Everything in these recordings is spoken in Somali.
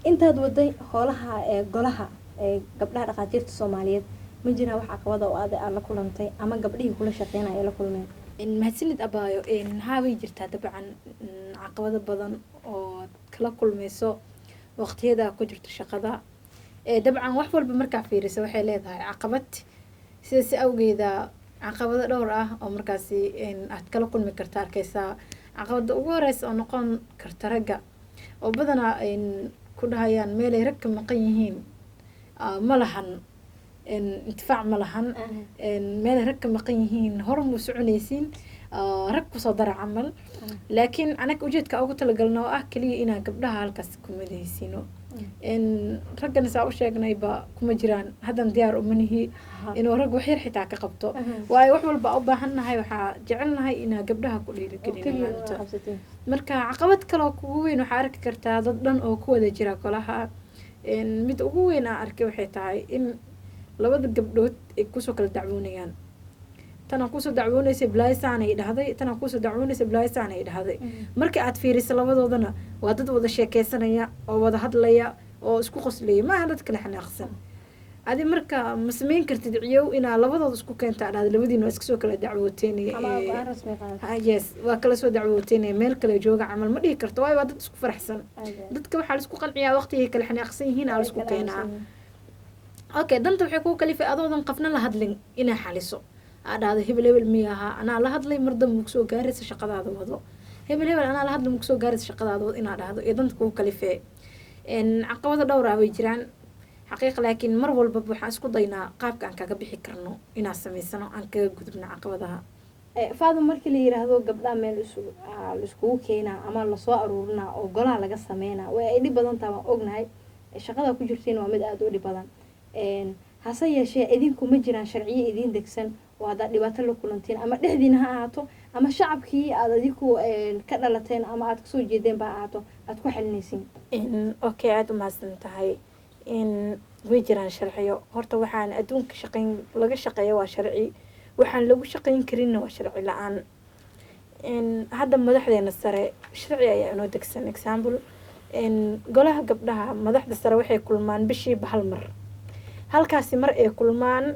Intaad waday hoolaha ee golaha ee gabdhaha dhakhaatiirta Soomaaliyeed, ma jiraan wax caqabada oo aad la kulantay ama gabdhihii kula shaqeynaya ay la kulmeen? Mahadsanid, abaayo. Haa, way jirtaa dabcan caqabado badan oo kala kulmayso waqtiyada ku jirto shaqada. Dabcan wax walba markaa fiiriso waxay leedahay caqabad. Sida si awgeeda caqabado dhowr ah oo markaasi aad kala kulmi karta arkeysaa. Caqabada ugu horeysa oo noqon karta ragga oo badanaa ku dhahayaan meelay rag ka maqan yihiin ma lahan intifaac, ma lahan meelay rag ka maqan yihiin, hormuu soconaysiin, rag kusoo dara camal. Laakiin anaga ujeedka ugu talagalna oo ah keliya inaan gabdhaha halkaas ku midaysiino. Raggana saa u sheegnayba kuma jiraan haddan diyaar uma nihi inuu rag wax yar xitaa ka qabto, waayo wax walba u baahan nahay waxaa jecelnahay inaa gabdhaha ku dhiirigelino maanta. Marka caqabad kaloo kugu weyn waxaa arki kartaa dad dhan oo ku wada jira golaha. Mid ugu weyn aan arkay waxay tahay in labada gabdhood ay kusoo kala dacwoonayaan: tanaa kusoo dacwoonaysa blaysaan ay dhahday, tanaa kusoo dacwoonaysa blaysaan ay dhahday. Marka aad fiiriso labadoodana waa dad wada sheekeysanaya oo wada hadlaya oo isku qoslaya, maaha dad kale xanaaqsan. Adi marka ma sameyn kartid ciyow inaa labadooda isku keenta dhahda labadiina waa iska soo kala dacwooteen. Yes, waa kala soo dacwooteen, meel kale jooga camal ma dhihi karto, waayo waa dad isku faraxsan. Dadka waxaa laisku qanciyaa waqtigay kala xanaaqsan yihiin aa laisku keenaa. Okay, danta waxay kuu kalifay adoodan qafna la hadlin inaa xaliso, aa dhahdo hebel hebel miya ahaa, anaa la hadlay, mar dambe makusoo gaaraysa, shaqadaada wado. Hebel hebel anaa la hadlay, makusoo gaaraysa, shaqadaada wado inaa dhahdo iyo danta kuu kalifee. Caqabado dhowr ah way jiraan xaqiiq, laakiin mar walbaba waxaan isku daynaa qaabka aan kaga bixi karno inaan samaysano, aan kaga gudubno caqabadaha. Faadum, markii la yiraahdo gabdhaha meel laiskugu keenaa ama lasoo aruurinaa oo golaha laga sameynaa, way ay dhib badan taha, waan ognahay. Shaqada ku jirtiin waa mid aada u dhib badan. Hase yeeshee idinku ma jiraan sharciyo idiin degsan oo haddaad dhibaato la kulantiin, ama dhexdiina ha ahaato ama shacabkii aada adinku ka dhalateen ama aada kasoo jeedeen ba ha ahaato, aada ku xalinaysiin? Okay, aada umahadsan tahay. Way jiraan sharciyo. Horta waxaan adduunka shaqeyn laga shaqeeya waa sharci, waxaan lagu shaqeyn karinna waa sharci la-aan. Hadda madaxdeena sare sharci ayaa inoo degsan. Example, golaha gabdhaha madaxda sare waxay kulmaan bishiiba hal mar. Halkaasi mar ay kulmaan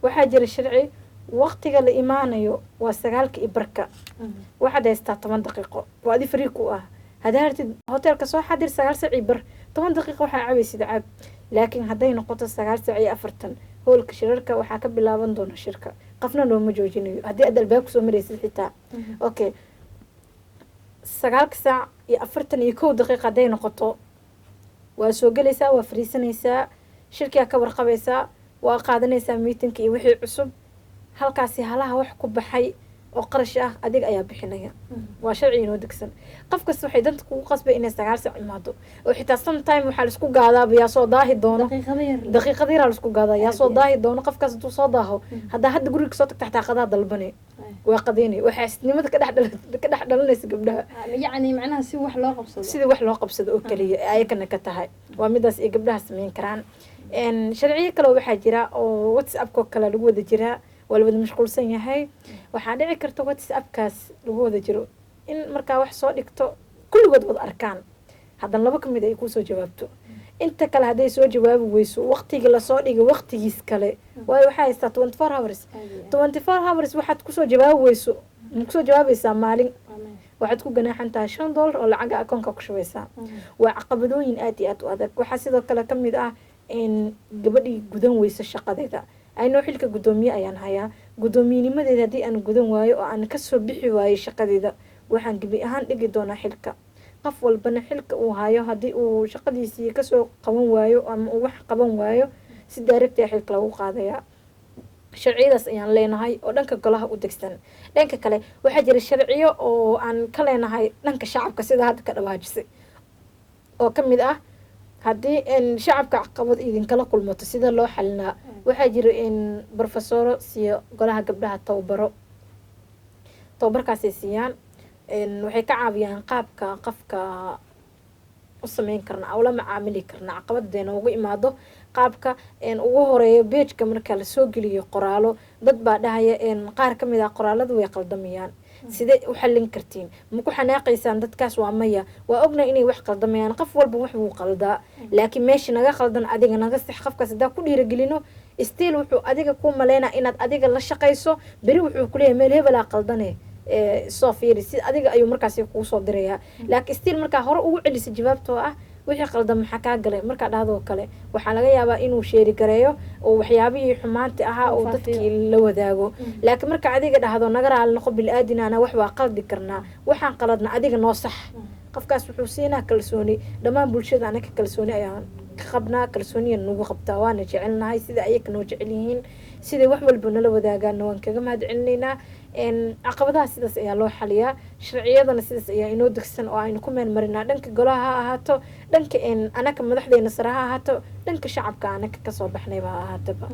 waxaa jira sharci: waqtiga la imaanayo waa 9:15. Waxaad haystaa 10 daqiiqo, waa adi free ku ah. Haddaa hartid hoteelka soo xadir 9:15, 10 daqiiqo waxaa cabaysid cab. Laakiin hadday noqoto 9:40, hoolka shirarka waxaa ka bilaaban doona shirka, qafna looma joojinayo haddii aad albaab kusoo maraysid xitaa. Okay, 9:41 hadday noqoto, waa soo gelaysaa, waa fariisanaysaa, shirkigaa ka warqabaysaa, waa qaadanaysaa meetingka iyo wixii cusub. Halkaasi halaha wax ku baxay oo qarash ah adiga ayaa bixinaya. Waa sharci inoo degsan. Qof kasta waxay danta kugu qasbay inay 9 saac imaado, oo xitaa sometime waxaa laisku gaadaaba yaa soo daahi doono. Daqiiqada yaraa laisku gaadaa yaa soo daahi doono. Qofkaas hadduu soo daaho, haddaa hadda guriga kasoo tagta xataa qadaa dalbane, waa qadeynay. Waxaa isnimada ka dhex dhalanaysa gabdhaha. Yacni macnaha si wax loo qabsado. Sidii wax loo qabsado oo keliya ayakana ka tahay. Waa midaas ay gabdhaha sameyn karaan. Sharciyo kale waxaa jira oo WhatsAppko kale lagu wada jiraa, waa la wada mashquulsan yahay. Waxaa dhici karta WhatsAppkaas lagu wada jiro in markaa wax soo dhigto kulligood wada arkaan, haddana laba kamid ay kuusoo jawaabto, inta kale hadday soo jawaabi weyso waqtigii lasoo dhigay waqtigiis kale, waayo waxaa haystaa 24 hours. 24 hours waxaad kusoo jawaabi weyso, ma kusoo jawaabaysaa maalin, waxaad ku ganaaxan tahay $5 oo lacaga akoonka ku shubaysaa. Waa caqabadooyin aad iyo aad u adag. Waxaa sidoo kale kamid ah in gabadhii gudan weyso shaqadeeda. Aynoo xilka guddoomiye ayaan hayaa. Guddoomiyennimadeeda haddii aan gudan waayo oo aan kasoo bixi waayo shaqadeeda, waxaan gebi ahaan dhigi doonaa xilka. Qof walbana xilka uu hayo haddii uu shaqadiisii kasoo qaban waayo ama uu wax qaban waayo, si direct ah xilka lagu qaadayaa. Sharciyadaas ayaan leenahay oo dhanka golaha u degsan. Dhanka kale waxaa jira sharciyo oo aan ka leenahay dhanka shacabka, sida hadda ka dhawaajisay, oo kamid ah haddii shacabka caqabad idinkala kulmato sida loo xalinaa. Waxaa jira in brofesoro siiyo golaha gabdhaha tababaro. Tababarkaasay siiyaan, waxay ka caawiyaan qaabka qofka u sameyn karna ula macaamili karna caqabada noogu imaado. Qaabka ugu horeeyo page-ka marka lasoo geliyo qoraalo, dad baa dhahaya qaar ka mid ah qoraalada way qaldamayaan. Sidee u xallin kartiin? Ma ku xanaaqaysaan dadkaas? Waa maya, waa ognahay inay wax qaldamayaan. Qof walba wax wuu qaldaa, laakiin meesha naga qaldan adiga naga sax. Qofkaas haddaa ku dhiiragelino, still wuxuu adiga ku maleynaa inaad adiga la shaqayso. Beri wuxuu kuleeyahay, "Meel hebelaa qaldane, soo fiiri." Si adiga ayuu markaasi kugu soo dirayaa. Laakiin still markaa hore ugu celisa jawaabtoo ah, "Wixii qaldan maxaa kaa galay?" markaa dhahdoo kale, waxaa laga yaabaa inuu share gareeyo oo waxyaabihii xumaanta ahaa oo dadkii la wadaago. Laakiin marka adiga dhahdo, "Naga raali noqo, bil-aadinana wax waa qaldi karnaa, waxaan qaladna adiga noo sax," qofkaas wuxuu siinaa kalsooni. Dhammaan bulshada anaka kalsooni ayaan ka qabnaa, kalsooniya nagu qabtaa, waana jecelnahay sida ayaka noo jecel yihiin, siday wax walba nala wadaagaana waan kaga mahad celinaynaa. Caqabadaha sidaas ayaa loo xaliyaa, sharciyadana sidaas ayaa inoo degsan oo aynu ku meel marinaa, dhanka golaha ha ahaato, dhanka anaka madaxdeena sare ha ahaato, dhanka shacabka anaka kasoo baxnayba ha ahaataba.